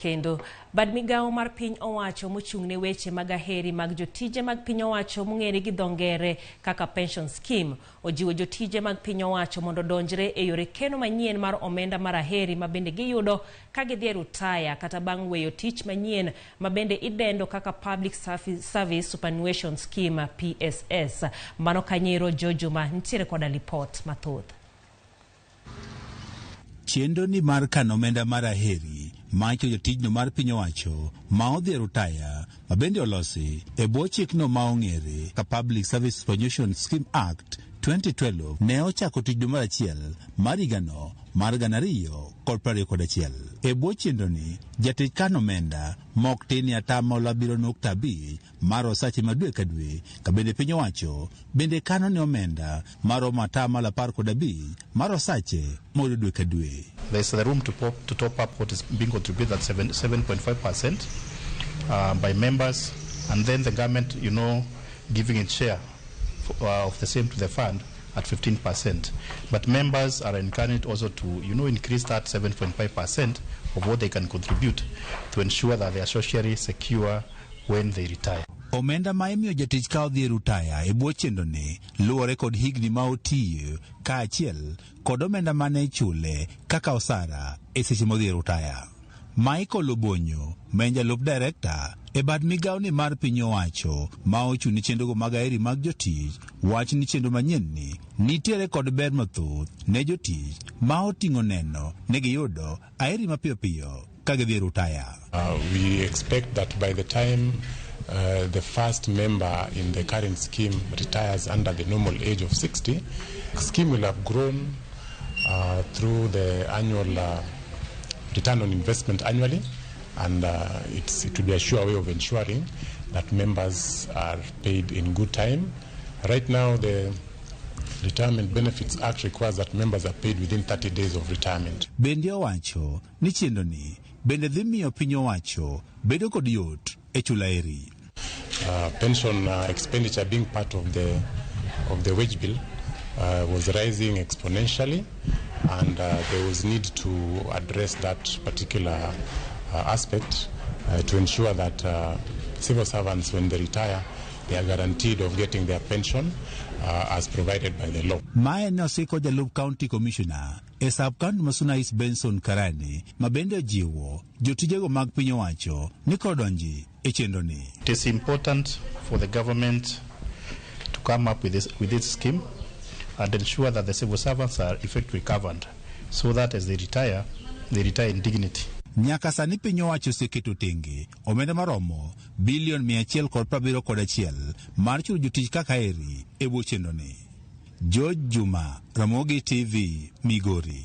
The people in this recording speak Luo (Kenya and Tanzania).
Kendo bad migawo mar piny owacho mochung' ne weche mag aheri mag jotije mag piny owacho mong'ere gi dho ngere kaka pension scheme ojiwo jotije mag piny owacho mondo odonjre e yore keno manyien mar omenda mar aheri ma bende giyudo ka gidhi e rutaya kata bang' weyo tich manyien ma bende idendo kaka Public Service Superannuation Scheme PSS. Mano kanyero Jojuma nitiere koda lipot mathoth. Chenro ni mar kano omenda mar aheri ma ichulo jotijno mar piny owacho ma odhi e rutaya ma bende olosi e bwo chikno ma ong'ere ka Public Service Superannuation Scheme Act 2012 ne ochako tich dwe mar achiel mar higano mar 2021. E bwo chenroni, jatich kano omenda ma ok tin ne atamalo 7.5 mar osache ma dwe ka dwe ka bende piny owacho bende kano ne omenda maromo atamalo 15 mar osache moyudo dwe ka dwe. There's the room to top up what is being contributed at 7.5% by members, and then the government giving its share of the same to the fund at 15%. But members are encouraged also to increase that 7.5% of what they can contribute to ensure that they are socially secure when they retire. Omenda ma imiyo jatich ka odhi e rutaya e bwo chenroni luwore kod higni ma otiyo kaachiel kod omenda mane ichule kaka osara e seche modhi e rutaya. Michael Obonyo ma en jalup director e bad migawoni mar piny owacho ma ochung' ne chenrogo mag aheri mag jotich wach ni chenro manyien ni nitiere kod ber mathoth ne jotich ma oting'o neno ne giyudo aheri mapiyo piyo ka gidhi e rutaya. We expect that by the time the first member in the current scheme retires under the normal age of 60, the scheme will have grown through the annual return on investment annually, and it will be a sure way of ensuring that members are paid in good time. Right now, the Retirement Benefits Act requires that members are paid within 30 days of retirement. Bende owacho ni chenro ni bende dhi miyo piny owacho bedo kod yot e chulo aheri. Pension expenditure being part of the wage bill was rising exponentially, and there was need to address that particular aspect to ensure that civil servants, when they retire, they are guaranteed of getting their pension as provided by the law. Mae ne osiko jalup county commissioner e sub county ma Suna East Benson Karani ma bende ojiwo jotijego mag piny owacho ni kodonji e chenro ni. It is important for the government to come up with this scheme and ensure that the civil servants are effectively covered so that as they retire in dignity. Nyaka sani piny owacho oseketo tenge omenda maromo bilion 171 mar chulo jotich kaka eri e bwo chenro ni. George Juma, Ramogi TV, Migori.